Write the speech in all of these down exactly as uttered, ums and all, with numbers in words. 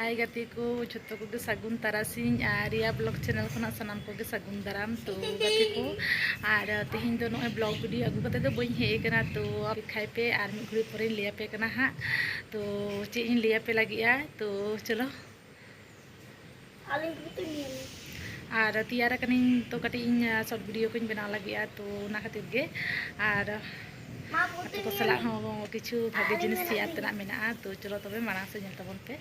ᱦᱟᱭ ᱜᱟᱛᱮ ᱠᱚ, ᱡᱷᱚᱛᱚ ᱠᱚᱜᱮ ᱥᱟᱹᱜᱩᱱ ᱛᱟᱨᱟᱥᱤᱧ ᱟᱨ ᱨᱤᱭᱟ ᱵᱞᱚᱜ ᱪᱮᱱᱮᱞ ᱠᱷᱚᱱᱟᱜ ᱥᱟᱱᱟᱢ ᱠᱚᱜᱮ ᱥᱟᱹᱜᱩᱱ ᱫᱟᱨᱟᱢ᱾ ᱛᱚ ᱜᱟᱛᱮ ᱠᱚ, ᱟᱨ ᱛᱮᱦᱮᱧ ᱫᱚ ᱱᱚᱜᱼᱚᱭ ᱵᱞᱚᱜ ᱵᱷᱤᱰᱤᱭᱳ ᱟᱹᱜᱩ ᱠᱟᱛᱮ ᱫᱚ ᱵᱟᱹᱧ ᱦᱮᱡ ᱟᱠᱟᱱᱟ, ᱛᱚ ᱚᱯᱮᱠᱷᱟᱭ ᱯᱮ ᱟᱨ ᱢᱤᱫ ᱜᱷᱩᱲᱤ ᱯᱚᱨᱮᱧ ᱞᱟᱹᱭ ᱟᱯᱮ ᱠᱟᱱᱟ ᱦᱟᱸᱜ᱾ ᱛᱚ ᱪᱮᱫ ᱤᱧ ᱞᱟᱹᱭ ᱟᱯᱮ ᱞᱟᱹᱜᱤᱫᱼᱟ, ᱛᱚ ᱪᱚᱞᱚ᱾ ᱟᱨ ᱛᱮᱭᱟᱨ ᱟᱠᱟᱱᱟᱹᱧ, ᱛᱚ ᱠᱟᱹᱴᱤᱡ ᱤᱧ ᱥᱚᱨᱴ ᱵᱷᱤᱰᱤᱭᱳ ᱠᱚᱧ ᱵᱮᱱᱟᱣ ᱞᱟᱹᱜᱤᱫᱼᱟ, ᱛᱚ ᱚᱱᱟ ᱠᱷᱟᱹᱛᱤᱨ ᱜᱮ᱾ ᱟᱨ ᱟᱯᱮ ᱠᱚ ᱥᱟᱞᱟᱜ ᱦᱚᱸ ᱠᱤᱪᱷᱩ ᱵᱷᱟᱜᱮ ᱡᱤᱱᱤᱥ ᱥᱮᱭᱟᱨ ᱛᱮᱱᱟᱜ ᱢᱮᱱᱟᱜᱼᱟ, ᱛᱚ ᱪᱚᱞᱚ ᱛᱚᱵᱮ ᱢᱟᱲᱟᱝ ᱥᱮᱫ ᱧᱮᱞ ᱛᱟᱵᱚᱱ ᱯᱮ᱾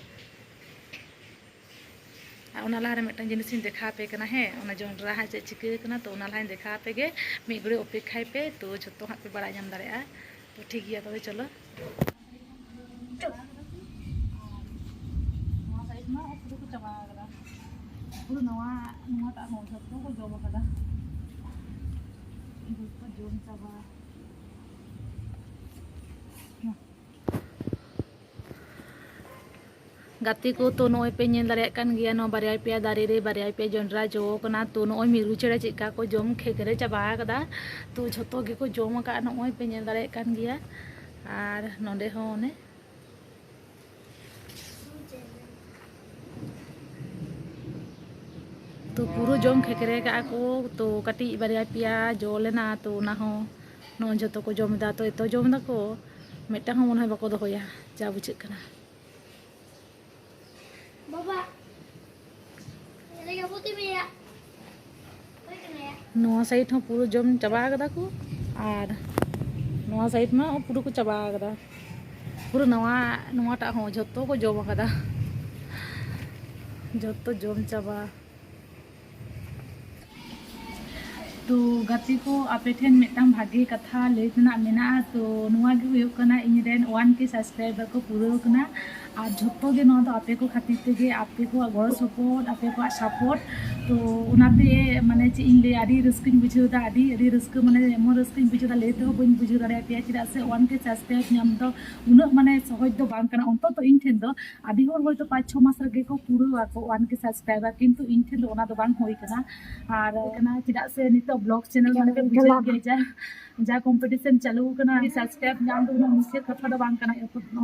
ᱟᱨ ᱚᱱᱟ ᱞᱟᱦᱟᱨᱮ ᱢᱤᱫᱴᱟᱝ ᱡᱤᱱᱤᱥᱤᱧ ᱫᱮᱠᱷᱟᱣ ᱟᱯᱮ ᱠᱟᱱᱟ, ᱦᱮᱸ, ᱚᱱᱟ ᱡᱚᱱᱰᱨᱟ ᱦᱟᱸᱜ ᱪᱮᱫ ᱪᱤᱠᱟᱹ ᱠᱟᱱᱟ, ᱛᱚ ᱚᱱᱟ ᱞᱟᱦᱟᱧ ᱫᱮᱠᱷᱟᱣ ᱟᱯᱮ ᱜᱮ, ᱢᱤᱫ ᱜᱷᱟᱹᱲᱤᱡ ᱚᱯᱮᱠᱠᱷᱟᱭ ᱯᱮ, ᱛᱚ ᱡᱷᱚᱛᱚ ᱦᱟᱸᱜ ᱯᱮ ᱵᱟᱲᱟᱭ ᱧᱟᱢ ᱫᱟᱲᱮᱭᱟᱜᱼᱟ᱾ ᱛᱚ ᱴᱷᱤᱠ ᱜᱮᱭᱟ, ᱛᱚᱵᱮ ᱪᱚᱞᱚ᱾ ᱱᱚᱣᱟ ᱥᱟᱭᱤᱰ ᱢᱟ ᱯᱩᱨᱟᱹ ᱠᱚ ᱪᱟᱵᱟ ᱟᱠᱟᱫᱟ, ᱯᱩᱨᱟᱹ ᱱᱟᱣᱟ, ᱱᱚᱣᱟᱴᱟᱜ ᱦᱚᱸ ᱡᱷᱚᱛᱚ ᱠᱚ ᱡᱚᱢ ᱟᱠᱟᱫᱟ, ᱡᱷᱚᱛᱚ ᱡᱚᱢ ᱪᱟᱵᱟ᱾ ᱜᱟᱛᱮ ᱠᱚ, ᱛᱚ ᱱᱚᱜᱼᱚᱭ ᱯᱮ ᱧᱮᱞ ᱫᱟᱲᱮᱭᱟᱜ ᱠᱟᱱ ᱜᱮᱭᱟ, ᱱᱚᱣᱟ ᱵᱟᱨᱭᱟ ᱯᱮᱭᱟ ᱫᱟᱨᱮ ᱨᱮ ᱵᱟᱨᱭᱟ ᱯᱮᱭᱟ ᱡᱚᱱᱰᱨᱟ ᱡᱚ ᱠᱟᱱᱟ᱾ ᱛᱚ ᱱᱚᱜᱼᱚᱭ ᱢᱤᱨᱩ ᱪᱮᱬᱮ ᱪᱮᱫᱠᱟ ᱠᱚ ᱡᱚᱢ ᱠᱷᱮᱠᱨᱮ ᱪᱟᱵᱟ ᱟᱠᱟᱫᱟ, ᱛᱚ ᱡᱷᱚᱛᱚ ᱜᱮᱠᱚ ᱡᱚᱢ ᱟᱠᱟᱫᱼᱟ, ᱱᱚᱜᱼᱚᱭ ᱯᱮ ᱧᱮᱞ ᱫᱟᱲᱮᱭᱟᱜ ᱠᱟᱱ ᱜᱮᱭᱟ᱾ ᱟᱨ ᱱᱚᱰᱮ ᱦᱚᱸ ᱚᱱᱮ ᱛᱚ ᱯᱩᱨᱟᱹ ᱡᱚᱢ ᱠᱷᱮᱠᱨᱮ ᱠᱟᱜᱼᱟ ᱠᱚ᱾ ᱛᱚ ᱠᱟᱹᱴᱤᱡ ᱵᱟᱨᱭᱟ ᱯᱮᱭᱟ ᱡᱚ ᱞᱮᱱᱟ, ᱛᱚ ᱚᱱᱟ ᱦᱚᱸ ᱱᱚᱜᱼᱚᱭ ᱡᱷᱚᱛᱚ ᱠᱚ ᱡᱚᱢ ᱮᱫᱟ᱾ ᱛᱚ ᱮᱛᱚ ᱡᱚᱢ ᱮᱫᱟ ᱠᱚ, ᱢᱤᱫᱴᱟᱝ ᱦᱚᱸ ᱢᱚᱱᱮ ᱦᱚᱭ ᱵᱟᱠᱚ ᱫᱚᱦᱚᱭᱟ, ᱡᱟ ᱵᱩᱡᱷᱟᱹᱜ ᱠᱟᱱᱟ᱾ ᱵᱟᱵᱟ, ᱱᱚᱣᱟ ᱥᱟᱭᱤᱰ ᱦᱚᱸ ᱯᱩᱨᱟᱹ ᱡᱚᱢ ᱪᱟᱵᱟ ᱠᱟᱫᱟ ᱠᱚ, ᱟᱨ ᱱᱚᱣᱟ ᱥᱟᱭᱤᱰ ᱢᱟ ᱯᱩᱨᱟᱹ ᱠᱚ ᱪᱟᱵᱟ ᱠᱟᱫᱟ᱾ ᱯᱩᱨᱟᱹ ᱱᱟᱣᱟ, ᱱᱚᱣᱟᱴᱟᱜ ᱦᱚᱸ ᱡᱷᱚᱛᱚ ᱠᱚ ᱡᱚᱢ ᱠᱟᱫᱟ, ᱡᱷᱚᱛᱚ ᱡᱚᱢ ᱪᱟᱵᱟ᱾ ᱛᱚ ᱜᱟᱛᱮ ᱠᱚ, ᱟᱯᱮ ᱴᱷᱮᱱ ᱢᱤᱫᱴᱟᱝ ᱵᱷᱟᱜᱮ ᱠᱟᱛᱷᱟ ᱞᱟᱹᱭ ᱛᱮᱱᱟᱜ ᱢᱮᱱᱟᱜᱼᱟ᱾ ᱛᱚ ᱱᱚᱣᱟ ᱜᱮ ᱦᱩᱭᱩᱜ ᱠᱟᱱᱟ, ᱤᱧ ᱨᱮᱱ ᱚᱣᱟᱱ ᱠᱮ ᱥᱟᱵᱥᱠᱨᱟᱭᱵᱟᱨ ᱠᱚ ᱯᱩᱨᱟᱹᱣ ᱠᱟᱱᱟ, ᱟᱨ ᱡᱷᱚᱛᱚ ᱜᱮ ᱱᱚᱣᱟ ᱫᱚ ᱟᱯᱮ ᱠᱚ ᱠᱷᱟᱹᱛᱤᱨ ᱛᱮᱜᱮ, ᱟᱯᱮ ᱠᱚᱣᱟᱜ ᱜᱚᱲᱚ ᱥᱚᱯᱚᱦᱚᱫ, ᱟᱯᱮ ᱠᱚᱣᱟᱜ ᱥᱟᱯᱳᱨᱴ, ᱛᱚ ᱚᱱᱟᱛᱮ ᱢᱟᱱᱮ ᱪᱮᱫ ᱤᱧ ᱞᱟᱹᱭᱟ, ᱟᱹᱰᱤ ᱨᱟᱹᱥᱠᱟᱹᱧ ᱵᱩᱡᱷᱟᱹᱣ ᱮᱫᱟ, ᱟᱹᱰᱤ ᱟᱹᱰᱤ ᱨᱟᱹᱥᱠᱟᱹ, ᱢᱟᱱᱮ ᱮᱢᱚᱱ ᱨᱟᱹᱥᱠᱟᱹᱧ ᱵᱩᱡᱷᱟᱹᱣ ᱮᱫᱟ, ᱞᱟᱹᱭ ᱛᱮᱦᱚᱸ ᱵᱟᱹᱧ ᱵᱩᱡᱷᱟᱹᱣ ᱫᱟᱲᱮᱭᱟᱯᱮᱭᱟ᱾ ᱪᱮᱫᱟᱜ ᱥᱮ ᱚᱣᱟᱱ ᱠᱮ ᱥᱟᱵᱥᱠᱨᱟᱭᱤᱵ ᱧᱟᱢ ᱫᱚ ᱩᱱᱟᱹᱜ ᱢᱟᱱᱮ ᱥᱚᱦᱚᱡᱽ ᱫᱚ ᱵᱟᱝ ᱠᱟᱱᱟ, ᱚᱱᱛᱚᱛᱚ ᱤᱧ ᱴᱷᱮᱱ ᱫᱚ᱾ ᱟᱹᱰᱤ ᱦᱚᱲ ᱦᱚᱭᱛᱳ ᱯᱟᱸᱪ ᱪᱷᱚ ᱢᱟᱥ ᱨᱮᱜᱮ ᱠᱚ ᱯᱩᱨᱟᱹᱣ ᱟᱠᱚ ᱚᱣᱟᱱ ᱠᱮ ᱥᱟᱵᱥᱠᱨᱟᱭᱵᱟᱨ, ᱠᱤᱱᱛᱩ ᱤᱧ ᱴᱷᱮᱱ ᱫᱚ ᱚᱱᱟ ᱫᱚ ᱵᱟᱝ ᱦᱩᱭ ᱠᱟᱱᱟ᱾ ᱟᱨ ᱠᱟᱱᱟ ᱪᱮᱫᱟᱜ ᱥᱮ ᱱᱤᱛᱚᱜ ᱵᱞᱚᱜ ᱪᱮᱱᱮᱞ ᱢᱟᱱᱮ ᱯᱮ ᱵᱩᱡᱷᱟᱹᱣ ᱜᱮᱭᱟ, ᱡᱟ ᱡᱟ ᱠᱚᱢᱯᱤᱴᱤᱥᱚᱱ ᱪᱟᱹᱞᱩ ᱟᱠᱟᱱᱟ, ᱥᱟᱵᱥᱠᱨᱟᱭᱤᱵ ᱧᱟᱢ ᱫᱚ ᱩᱱᱟᱹᱜ ᱢᱩᱪᱟᱹᱫ ᱠᱟᱛᱷᱟ ᱫᱚ ᱵᱟᱝ ᱠᱟᱱᱟ,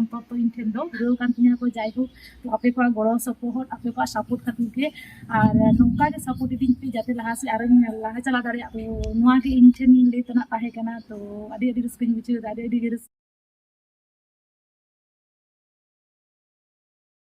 ᱚᱱᱛᱚᱛᱚ ᱤᱧ ᱴᱷᱮᱱ ᱫᱚ ᱯᱩᱨᱟᱹᱣ ᱠᱟᱱ ᱛᱤᱧᱟ ᱠᱚ᱾ ᱡᱟᱭᱦᱳᱠ, ᱛᱚ ᱟᱯᱮ ᱠᱚᱣᱟᱜ ᱜᱚᱲᱚ ᱥᱚᱯᱚᱦᱚᱫ, ᱟᱯᱮ ᱠᱚᱣᱟᱜ ᱥᱟᱯᱳᱨᱴ ᱠᱷᱟᱹᱛᱤᱨ ᱜᱮ, ᱟᱨ ᱱᱚᱝᱠᱟ ᱜᱮ ᱥᱟᱯᱳᱨᱴ ᱤᱫᱤᱧ ᱯᱮ, ᱡᱟᱛᱮ ᱞᱟᱦᱟ ᱥᱮᱫ ᱟᱨᱚᱧ ᱞᱟᱦᱟ ᱪᱟᱞᱟᱣ ᱫᱟᱲᱮᱭᱟᱜ᱾ ᱛᱚ ᱱᱚᱣᱟ ᱜᱮ ᱤᱧ ᱴᱷᱮᱱ ᱞᱟᱹᱭ ᱛᱮᱱᱟᱜ ᱛᱟᱦᱮᱸ ᱠᱟᱱᱟ᱾ ᱛᱚ ᱟᱹᱰᱤ ᱟᱹᱰᱤ ᱨᱟᱹᱥᱠᱟᱹᱧ ᱵᱩᱡᱷᱟᱹᱣ ᱮᱫᱟ, ᱟᱹᱰᱤ ᱟᱹᱰᱤ ᱜᱮ ᱨᱟᱹᱥᱠᱟᱹ᱾